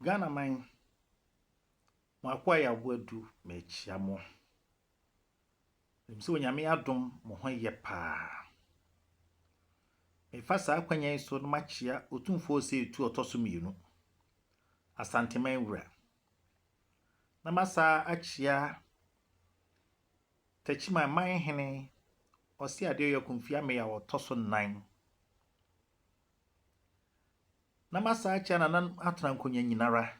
Ghana man, mo akoa yɛ aboadu mekyia mo. Menim sɛ Onyame adom mo ho yɛ paa. Mefa saa akwanya yi so na makyia Otumfoɔ Osei Tuo ɔtɔ so mmienu, Asanteman wura. Na masa akyia Techiman manhene Ɔseadeɛ Ɔyɔkomfie Ameyaw a ɔtɔ so nnan. Na masan akyia nananom atena nkonnwa nyinara.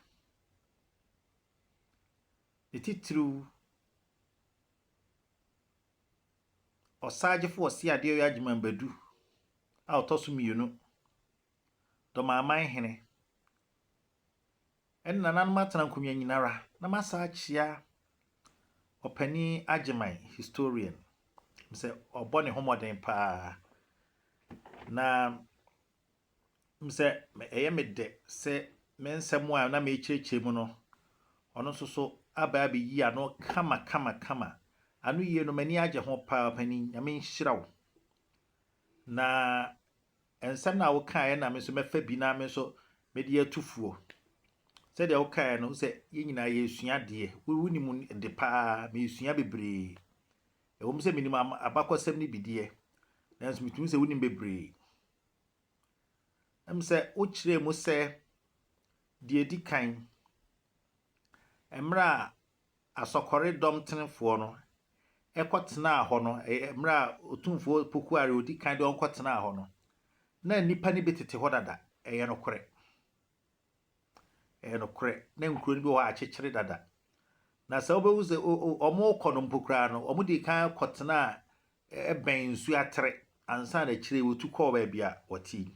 Ne titiriw, Ɔsaagyefo Ɔseadeɛ Ɔyɔ Agyeman Badu a ɔtɔ so mmienu, Dɔmaaman hene, ɛne nananom atena nkonnwa nyinara. Na masan akyia Ɔpanin Agyeman, historian, sɛ ɔbɔ ne ho mmɔden paa. Na sɛ ɛyɛ me dɛ sɛ me nsɛm a na merekyerɛkyerɛ mu no, ɔno nso so aba abɛyi ano kama kama kama. Ano yie no, m'ani agye ho paa, ɔpanin. Nyame nhyira wo. Na nsɛm no a wokaeɛ na me nso mɛfa bi na me nso mede atu fuo. Sɛdeɛ wokaeɛ no, sɛ yɛn nyinaa yɛresua adeɛ. Wonim de paa, meresua bebree. Ɛwom sɛ menim abakɔsɛm no bi deɛ, nanso metumi sɛ wonim bebree. Ɛm sɛ wokyerɛɛ mu sɛ deɛ ɛdi kan, mmerɛ a Asɔkɔre dɔm tenefoɔ no kɔtenaa hɔ no, mmerɛ a Otumfoɔ Poku Are ɔdi kan de wɔn kɔtenaa hɔ no, na nnipa no bi tete hɔ dada. Ɛyɛ nokorɛ. Ɛyɛ nokorɛ. Na nkuro no bi wɔ hɔ a akyekyere dada. Na sɛ wobɛhu sɛ wɔrekɔ no mpo koraa no, wɔdii kan kɔtenaa bɛn nsuo atere ansa na akyire wɔtu kɔɔ baabi a wɔte yi.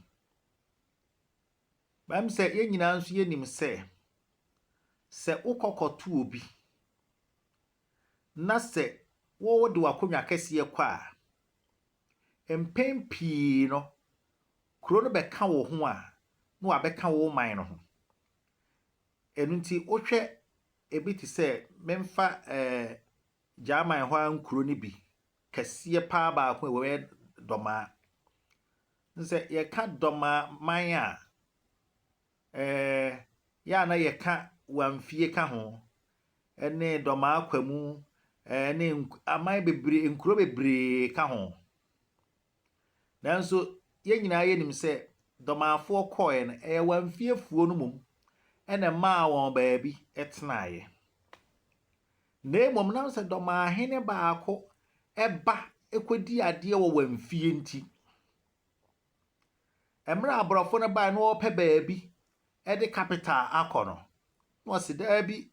Bɛm sɛ yɛn nyinaa nso yɛnim sɛ, sɛ wokɔ kɔto obi na sɛ wode w'akonnwa kɛseɛ kɔ a, mpɛn pii no, kuro no bɛka wo ho a, na wabɛka wo man no ho. Ɛno nti wohwɛ ebi te sɛ memfa ɛɛ German hɔ ara nkuro no bi kɛseɛ paa baako a ɛwɔ yɛ Dɔmaa. Sɛ yɛka Dɔmaa man a, ɛɛ yɛ a na yɛka Wamfie ka ho, ɛne Dɔmaa Kwamu, ɛne aman bebree, nkuro bebree ka ho. Nanso yɛn nyinaa yɛnim sɛ Dɔmaafoɔ kɔeɛ no, ɛyɛ Wamfiefoɔ no mmom na ɛmaa wɔn baabi tenaeɛ. Na mmom nam sɛ Dɔmaahene baako ba kɔdi adeɛ wɔ Wamfie nti, mmerɛ a aborɔfo no baeɛ na wɔrepɛ baabi de capital akɔ no, na wɔse daabi,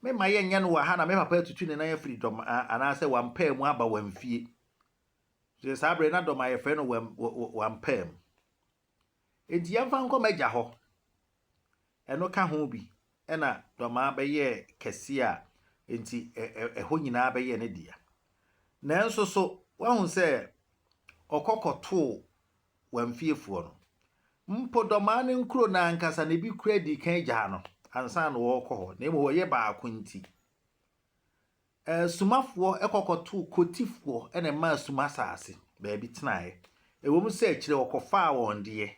memma yɛnyɛ no wɔ ha na me papa atutu ne nan afiri dɔm anaasɛ wampaa mu aba Wamfie. Sɛ saa berɛ na dɔm a yɛfrɛ no wampaa mu. Enti yɛmfa nkɔ m'agya hɔ. Ɛno ka ho bi na dɔmaa bɛyɛɛ kɛseɛ a enti ɛhɔ nyinaa bɛyɛɛ ne dea. Nanso so woahu sɛ ɔkɔ kɔtoo wamfiefoɔ no? Mpo dɔmaa no nkuro no ankasa na ebi koraa dii kan gyaa no ansa na wɔrekɔ hɔ, na mmom wɔyɛ baako nti. Sumafoɔ kɔ kɔtoo Kotifoɔ na ɛmaa Suma asase baabi tenaeɛ. Ɛwom sɛ akyire wɔkɔfaa wɔn deɛ,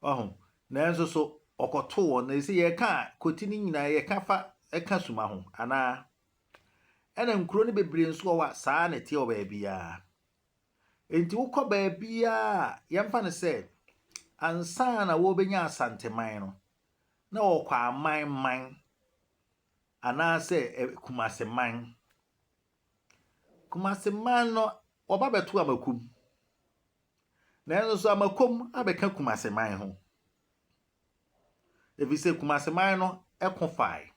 wahu, nanso so wɔkɔtoo wɔn. Na sɛ yɛka a, Koti no nyinaa yɛka fa ɛka Suma ho anaa? Ɛna nkuro no bebree nso wɔ hɔ a saa na ɛteɛ wɔ baabiara. Enti wokɔ baabiara a, yɛmfa no sɛ ansa na wɔrebɛnya Asanteman no, na wɔkɔ aman man anaasɛ Kumase man. Kumase man no, wɔba bɛto Amakom. Nanso so Amakom abɛka Kumase man ho? Ɛfiri sɛ Kumase man no ko fae.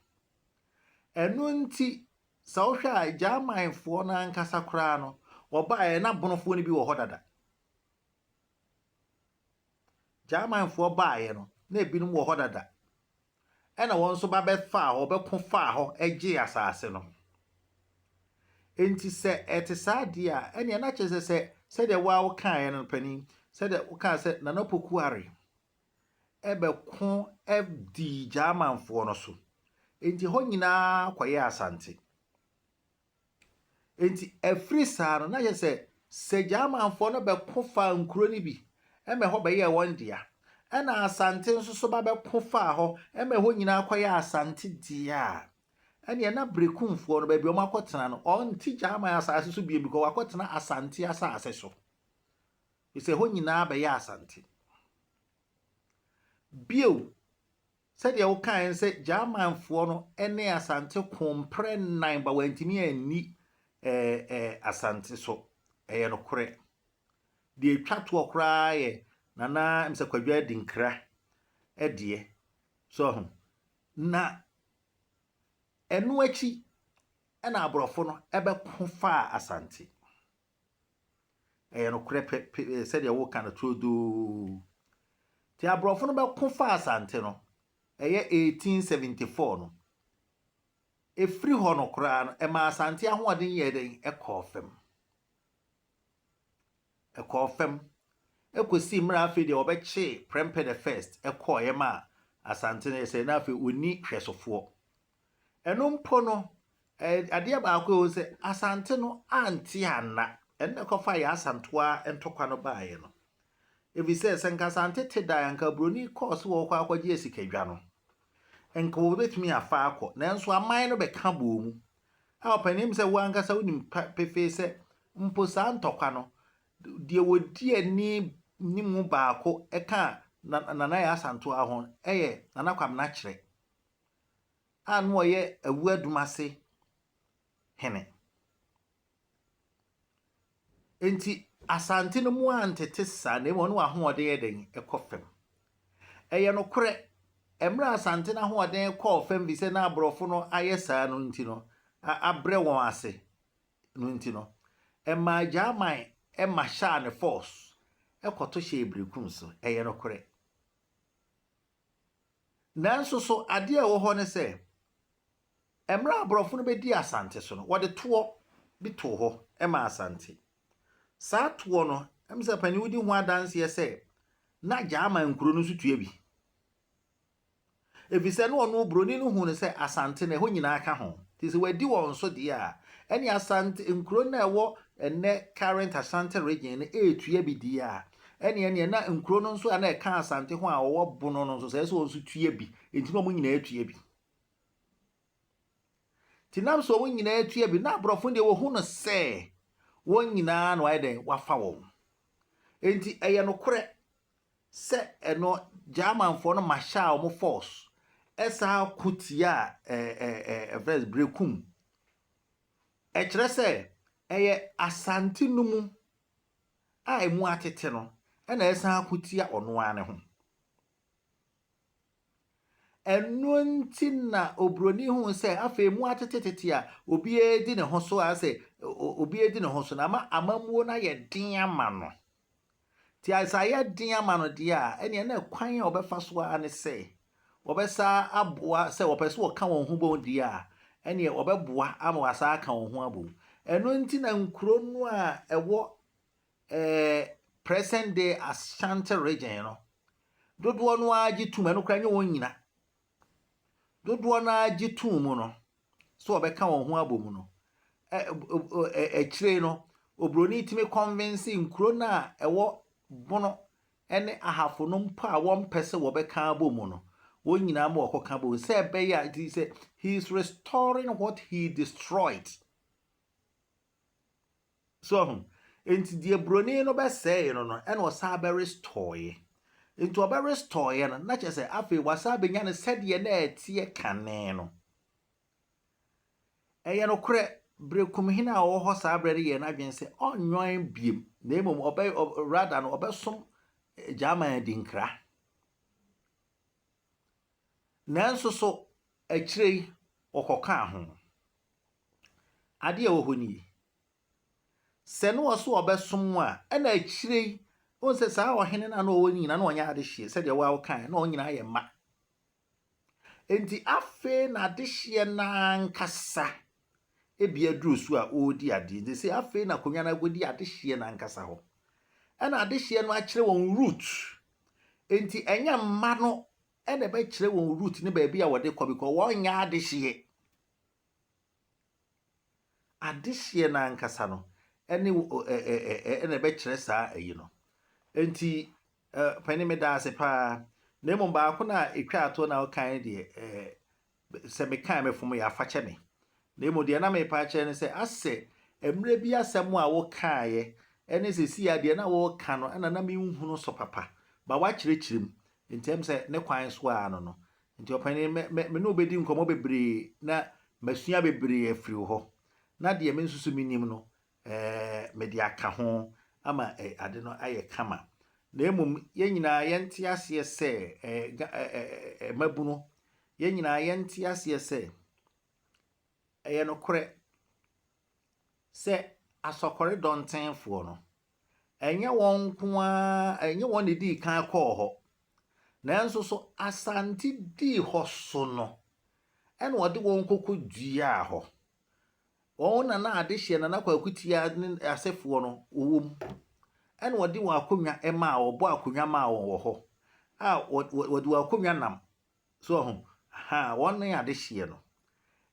Ɛno nti, sɛ wohwɛ a Gyamanfoɔ no ankasa koraa no, wɔbaeɛ na Bonofoɔ no bi wɔ hɔ dada. Gyamanfoɔ baeɛ no, na ebinom wɔ hɔ dada. Ɛna wɔn nso ba bɛfaa hɔ, bɛko faa hɔ gyee asase no. Enti sɛ ɛte saa deɛ a, ɛneɛ na kyerɛ sɛ sɛ sɛdeɛ wo ara wokaeɛ no panin, sɛdeɛ wokaa sɛ Nana Poku Are ɛbɛko dii Gyamanfoɔ no so. Enti hɔ nyinaa kɔyɛɛ Asante. Enti ɛfiri saa no, na kyerɛ sɛ, sɛ Germanfoɔ no bɛko faa nkuro no bi ma ɛhɔ bɛyɛɛ wɔn dea, Ɛna Asante nso so ba bɛko faa hɔ ma ɛhɔ nyinaa kɔyɛ Asante deɛ a, ɛneɛ na Berekumfoɔ no baabi a wɔakɔtena no, ɔnte Gyaman asase so bio because wakɔtena Asante asase so. Ɛfiri sɛ ɛhɔ nyinaa bɛyɛ Asante. Bio, sɛdeɛ wokaeɛ no sɛ Gyamanfoɔ no ne Asante ko mprɛ nnan ba wɔantumi anni ɛɛ Asante so. Ɛyɛ nokorɛ. Deɛ ɛtwa toɔ koraa yɛ Nana sɛ Kwadwo Adinkra deɛ. So ho. Na ɛno akyi ɛna aborɔfo no ɛbɛko faa Asante. Ɛyɛ nokorɛ pɛ pɛ sɛdeɛ woka no turodoo. Nti aborɔfo no bɛko faa Asante no, ɛyɛ 1874 no. Ɛfiri hɔ no koraa no, ɛmaa Asante ahoɔden yɛɛ dɛn? Ɛkɔɔ fam. Ɛkɔɔ fam kɔsii mmerɛ a afei deɛ wɔbɛkyee Prempeh the First kɔeɛ maa Asante no sɛ na afei ɔnni hwɛsofoɔ. Ɛno mpo no, adeɛ baako a ɛwɔ sɛ Asante no ante anna. Ɛno na ɛkɔfaa yɛn Asantewa ntɔkwa no baeɛ no. Ɛfiri sɛ, sɛ nka Asante te da a, nka Buroni kɔɔ sɛ wɔrekɔ akɔgye asikadwa no, nka wɔbɛtumi afa akɔ. Nanso aman no bɛka bɔɔ mu. A ɔpanin sɛ wo ankasa wonim pefee sɛ mpo saa ntɔkwa no, deɛ wɔdi ani ne mu baako ka Nana Yaa Asantewaa ho yɛ Nana Kwabena Kyerɛ a na ɔyɛ Awu Adumase hene. Enti Asante no mu antete saa na mmom ɔne w'ahoɔden yɛ dɛn? Ɛkɔ fam. Ɛyɛ nokorɛ, mmerɛ a Asante no ahoɔden kɔɔ fam firi sɛ na aborɔfo no ayɛ saa no nti no, abrɛ wɔn ase no nti no, ɛmaa Gyaman ma hyɛɛ ne force kɔto hyɛɛ Berekum so. Ɛyɛ nokorɛ. Nanso so adeɛ a ɛwɔ hɔ ne sɛ, mmerɛ a aborɔfo no bɛdii Asante so no, wɔde toɔ bi too hɔ maa Asante. Saa toɔ no, ɛm sɛ panin wodi ho adanseɛ sɛ na Gyaman nkuro no nso tua bi. Ɛfiri sɛ na ɔno buroni no hu no sɛ Asante no ɛhɔ nyinaa ka ho. Nti sɛ wadi wɔn so deɛ a, ɛne Asante nkuro no a ɛwɔ ɛnnɛ current Ashanti region no ɛretua bi deɛ a, ɛne ɛneɛ na nkuro no nso a na ɛka Asante ho a wɔwɔ Bono no nso sɛ ɛsɛ wɔn nso tua bi. Nti na wɔn nyinaa tua bi. Nti nam sɛ wɔn nyinaa tua bi, na aborɔfo no deɛ wɔhu no sɛ wɔn nyinaa na wɔayɛ dɛn wafa wɔn. Nti ɛyɛ nokorɛ sɛ ɛno Germanfoɔ no mahyɛ a wɔn force ɛsaa ko tia ɛɛ ɛɛ Berekum. Ɛkyerɛ sɛ ɛyɛ Asante no mu a emu atete no ɛna ɛsan ko tia ɔno ara ne ho. Ɛno nti na oburoni hu sɛ afei mu atetetete a obiara di ne ho so a sɛ obiara di ne ho so na ama amammuo no ayɛ den ama no. Nti sɛ ayɛ den ama no deɛ a, ɛneɛ na kwan a wɔbɛfa so ara ne sɛ wɔbɛsa aboa sɛ wɔpɛ sɛ wɔka wɔn ho bom deɛ a, ɛneɛ wɔbɛboa ama wɔasa aka wɔn ho abom. Ɛno nti na nkuro no a ɛwɔ present day Ashanti region no, dodoɔ no ara gye tom, ɛno koraa nyɛ wɔn nyina. Dodoɔ no ara gye tom mu no, sɛ wɔbɛka wɔn ho abom no, akyire no, oburoni tumi convince nkuro no a ɛwɔ Bono ne Ahafo no mpo a wɔmpɛ sɛ wɔbɛka abɔ mu no, wɔn nyinaa ma wɔkɔka bɔ mu sɛ ɛbɛyɛ a nti sɛ he is restoring what he destroyed. So ho, nti deɛ buroni no bɛsɛe no no, ɛna ɔsan bɛ restore. Nti ɔbɛ restore no, na kyerɛ sɛ afei wasan bɛnya no sɛdeɛ na ɛteɛ kane no. Ɛyɛ nokorɛ, Berekumhene a ɔwɔ hɔ saa berɛ no yɛɛ n'adwene sɛ ɔnnwɔn biem, na mmom ɔbɛ rather no ɔbɛsom Gyaman Adinkra. Nanso so akyire yi wɔkɔkaa ho. Adeɛ a ɛwɔ hɔ nie. Sɛ ne wɔ so ɔbɛsom a, ɛna akyire yi, wohu sɛ saa ɔhene no a na ɔwɔ no nyinaa na ɔnyɛ adehyeɛ sɛdeɛ wo a wokaeɛ na wɔn nyinaa yɛ mma. Enti afei na adehyeɛ no ankasa ebi aduru so a ɔredi adeɛ. Nti sɛ afei na akonnwa no akɔdi adehyeɛ no ankasa hɔ. Ɛna adehyeɛ no akyerɛ wɔn route. Enti ɛnyɛ mma no ɛna ɛbɛkyerɛ wɔn route ne baabi a wɔde kɔ because wɔnyɛ adehyeɛ. Adehyeɛ no ankasa no ɛne ɛna ɛbɛkyerɛ saa ayi no. Enti Eh, panin meda ase paa. Na mmom baako no a ɛtwa atoɔ na wokan no deɛ, eh, sɛ mekan mefom yɛ afakyɛ me. Na mmom deɛ na merepa akyerɛ ne sɛ, asɛ mmerɛ bi asɛm a wokaeɛ ɛne seesei a deɛ na woreka no ɛna na menhunu so papa. Ba woakyerɛkyerɛ mu. Nti ɛm sɛ ne kwan so ara no no. Nti ɔpanin, me, me, me ne wo bɛdi nkɔmmɔ bebree na masua bebree afiri wo hɔ. Na deɛ me nso so menim no, eh, mede aka ho ama eh, ade no ayɛ kama. Na mmom yɛn nyinaa yɛnte aseɛ sɛ eh, eh, eh, eh, mmabunu, yɛn nyinaa yɛnte aseɛ sɛ ɛyɛ nokorɛ sɛ asɔkɔre dɔntenfoɔ no, ɛnyɛ wɔn nko ara, ɛnyɛ wɔn na ɛdii kan kɔɔ hɔ. Nanso so Asante dii hɔ so no, ɛna ɔde wɔn kɔkɔ duaa hɔ. Wɔn Nana Adehyeɛ, Nana Kwaku Tia ne asefoɔ no, wɔwɔ mu. Ɛna wɔde wɔn akonnwa maa, wɔbɔ akonnwa maa wɔn wɔ hɔ. A wɔde wɔn akonnwa nam. So ɔho, ha, wɔn ne adehyeɛ no.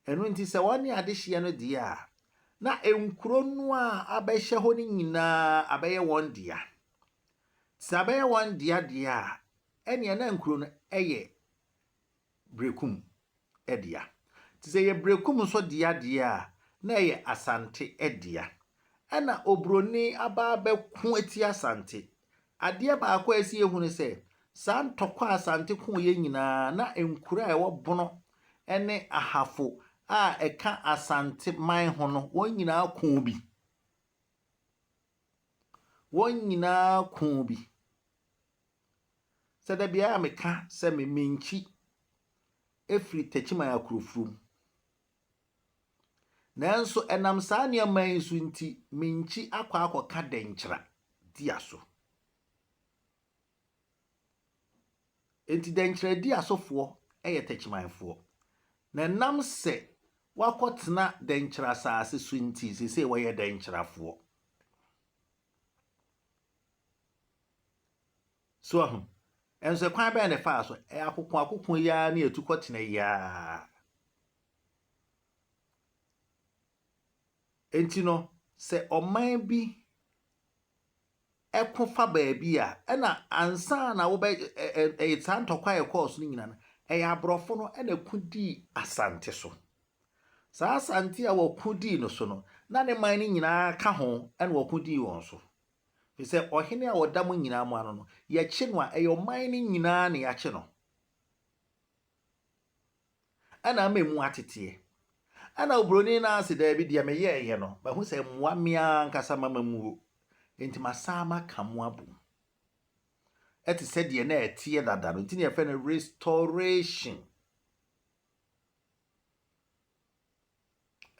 Ɛno nti sɛ wɔn ne adehyeɛ no deɛ a, na nkuro no a abɛhyɛ hɔ no nyinaa abɛyɛ wɔn dea. Sɛ abɛyɛ wɔn dea deɛ a, ɛneɛ na nkuro no yɛ Berekum dea. Nti sɛ ɛyɛ Berekum nso dea deɛ a, na ɛyɛ Asante dea. Ɛna oburoni aba abɛko atia Asante. Adeɛ baako a ɛsɛ yɛhu ne sɛ, saa ntɔkwa a Asante koeɛ nyinaa, na nkuro a ɛwɔ Bono ne Ahafo a ɛka Asante man ho no, wɔn nyinaa koo bi. Wɔn nyinaa koo bi. Sɛ da biara meka sɛ me menkyi firi Techiman Akurofurom. Nanso ɛnam saa nneɛma yi so nti, menkyi akɔ akɔka Dɛnkyera dua so. Enti Dɛnkyera dua sofoɔ yɛ Techimanfoɔ. Na ɛnam sɛ wɔakɔtena Dɛnkyera asase so nti, seesei wɔyɛ Dɛnkyerafoɔ. So ahu? Ɛnso kwan bɛn na ɛfaa so? Ɛyɛ akokoakoko yi ara ne atukɔtena yi ara. Enti no, sɛ ɔman bi ɛko fa baabi a, ɛna ansa na wobɛ ɛyɛ saa ntɔkwa a ɛkɔɔ so no nyinaa no, ɛyɛ aborɔfo no ɛna ɛko dii Asante so. Saa Asante a wɔko dii no so no, na ne man no nyinaa ka ho ɛna wɔko dii wɔn so. Ɛfiri sɛ ɔhene a ɔda mo nyinaa mo ano no, yɛkye no a, ɛyɛ ɔman no nyinaa na yɛakye no. Ɛna ama emu ateteɛ. Ɛna oburoni no ase daabi deɛ meyɛɛyɛ no, mahu sɛ mmoa me ara ankasa mamamuo. Enti masan maka mo abom. Ɛte sɛ deɛ na ɛteɛ dada no, nti na yɛfrɛ no restoration.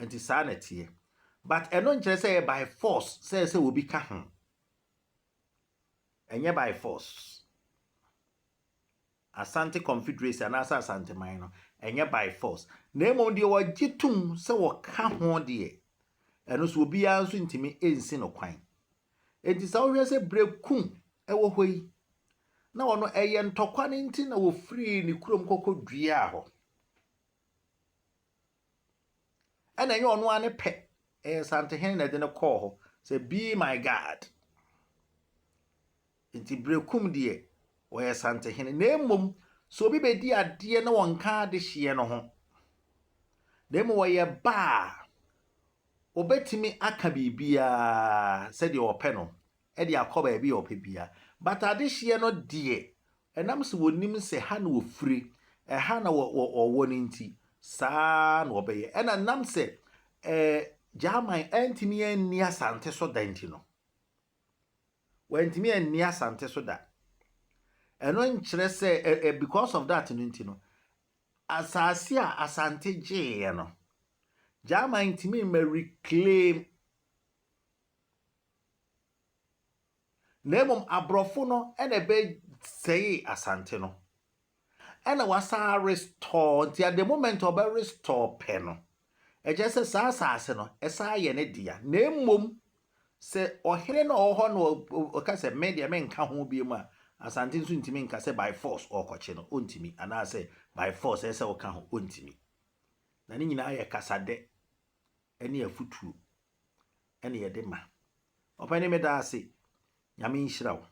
Nti saa na ɛteɛ. But ɛno nkyerɛ sɛ ɛyɛ by force sɛ sɛ obi ka ho. Ɛnyɛ by force. Asante Confederacy anaasɛ Asanteman no, ɛnyɛ by force. Na mmom deɛ wɔgye tom sɛ wɔka ho deɛ, ɛno nso obiara nso ntumi nsi no kwan. Enti sɛ wohwɛ sɛ Berekum wɔ hɔ yi, na ɔno ɛyɛ ntɔkwa no nti na wɔfirii ne kurom kɔkɔduaa hɔ. Ɛna ɛnyɛ ɔno ara ne pɛ, ɛyɛ Santehene na ɛde no kɔɔ hɔ sɛ be my guard. Nti Berekum deɛ ɔyɛ Santehene. Na mmom sɛ obi bɛdi adeɛ na wɔnka adehyeɛ no ho, na mmom ɔyɛ ba a, ɔbɛtumi aka biribiara sɛdeɛ ɔpɛ no de akɔ baabi a ɔpɛ biara. But adehyeɛ no deɛ, ɛnam sɛ wɔnim sɛ ha na wɔfiri, ɛha na wɔwɔ no nti, saa na wɔbɛyɛ. Ɛna nam sɛ ɛɛ German antumi anni Asante so da nti no, wantumi anni Asante so da. Ɛno nkyerɛ sɛ ɛ because of that no nti no, asase a Asante gyeeɛ no, German ntumi mma reclaim Na mmom aborɔfo no na ɛbɛsɛee Asante no. Ɛna wasan restore nti at the moment ɔbɛ restore pɛ no, ɛkyerɛ sɛ saa asase no ɛsan yɛ ne dea. Na mmom sɛ ɔhene no a ɔwɔ hɔ no ɔka sɛ me deɛ menka ho bio mu a, Asante nso ntumi nka sɛ by force ɔrekɔkye no, ɔntumi, anaasɛ by force ɛsɛ sɛ ɔka ho, ɔntumi. Na ne nyinaa yɛ kasadɛ ne afutuo ɛne yɛde ma. Ɔpanin meda ase. Nyame nhyira wo.